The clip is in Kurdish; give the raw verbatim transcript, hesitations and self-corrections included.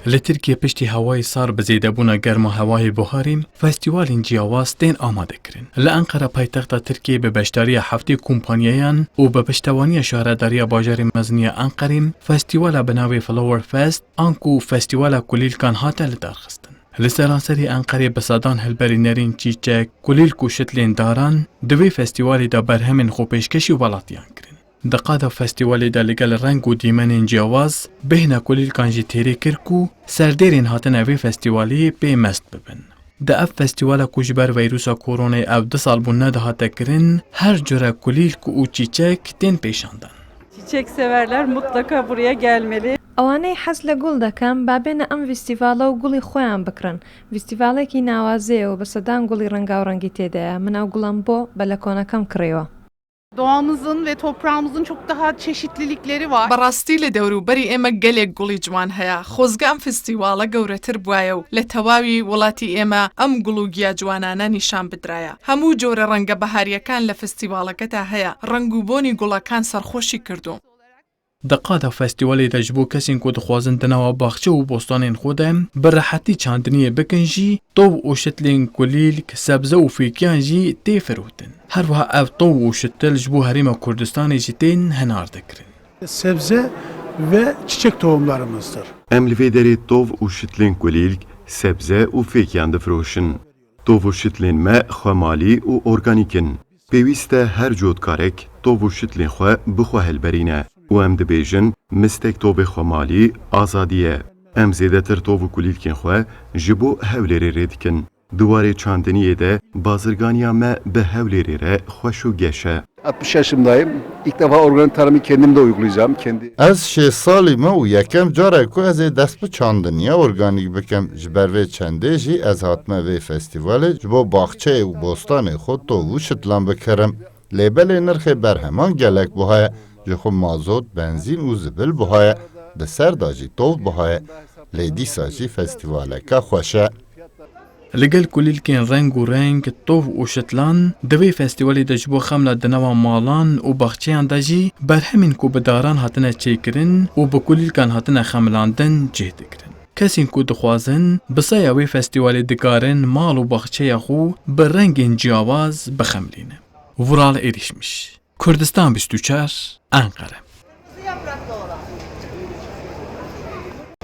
Li Tirkiyê piştî hewayê sar bi zêdebûna germa hewayê buharî, festîwalên ciyawaz tên amadekirin. Li Enqera paytexta Tirkiyê bi beşdariya heftê kompanyeyan û bi piştevaniya Şaredariya Bajarê Mezin ya Enqerê, festîwala bi navê Flower Fest, anku Festîwala Kulîlkan hate lidarxistin. Li seranserî Enqerê bi sedan hilberînerên çîçek, kulîlk û şitlên daran di vê festîwalê de berhemên xwepêşkêşî welatiyan kirin. Di qada festîwalê de li gel reng û dîmenên ciyawaz, bêhna kulîlkan jî têrê kir ku serdêrên hatine vê festîwalê pê mest bibin. Di ev festîwala ku ji ber vîrusa koronayê ev du sal bû nedihate kirin, her cure kulîlk û çîçek tên pêşandan. Çiçek severler mutlaka buraya gelmeli. ئەوانەی حەز لە گوڵ دەکەن، با بێنە ئەم ڤیستیڤاڵە و گوڵی خۆیان بکڕن. ڤیستیڤاڵێکی ناوازەیە و بە سەدان گوڵی ڕەنگاوڕەنگی تێدایە. من ئەو گوڵەم بۆ بەلەکۆنەکەم کڕیوە. Doğamızın ve toprağımızın çok daha çeşitlilikleri var. بەڕاستی لە دەوروبەری ئێمە گەلێک گوڵی جوان هەیە. خۆزگە ئەم فستیواڵە گەورەتر بوایە و لە تەواوی وڵاتی ئێمە ئەم گوڵ و گیا جوانانە نیشان بدرایە. هەموو جۆرە ڕەنگە بەهاریەکان لە فستیواڵەکەتا هەیە. ڕەنگ و بۆنی گوڵەکان سەرخۆشی کردووم. Di qada festîwalê de ji bo kesên ku dixwazin di nava baxçe û bostanên xwe de bi rehetî çandiniyê bikin jî, tov û şitlên kulîlk, sebze û fêkiyan jî tê firotin. Her wiha ev tov û şitil ji bo Herêma Kurdistanê jî tên hinardekirin. Sebze ve çiçek tohumlarımızdır. Em li vê derê tov û şitlên kulîlk, sebze û fêkiyan difiroşin. Tov û şitlên me xwemalî û organîk in. Pêwîst e her cotkarek tov û şitlên xwe bi xwe hilberîne û em dibêjin, mistek tovê xwemalî azadî ye. Em zêdetir tov û kulîlkên xwe ji bo Hewlêrê rê dikin. Di warê çandiniyê de bazirganiya me bi Hewlêrê re xweş û geş e. Altmış yaşındayım. İlk defa organik tarımı kendim de uygulayacağım. Kendi Ez şêst salî me û yekem car e ku ez ê dest bi çandiniya organîk bikim. Ji ber vê çendê jî ez hatime vê festîvalê ji bo baxçeyê û bostanê xwe tov û şitlan bikirim. Lê belê nirxê berheman gelek buha ye. Ji xwe mazot, benzîn û zibil buha ye. Di ser de jî tov buha ye. Lê dîsa jî festîvaleke xweş e. Li gel kulîlkên reng û reng, tov û şitlan, di vê festîvalê de ji bo xemla di nava malan û baxçeyan de jî berhemên ku bi daran hatine çêkirin û bi kulîlkan hatine xemilandin cih digirin. Kesên ku dixwazin bi saya wê festîvalê dikarin mal û baxçeya xwe bi rengên ciyawaz bixemlînin. Vural Êrîşmiş, Kurdistan bîst û çar, Enqere.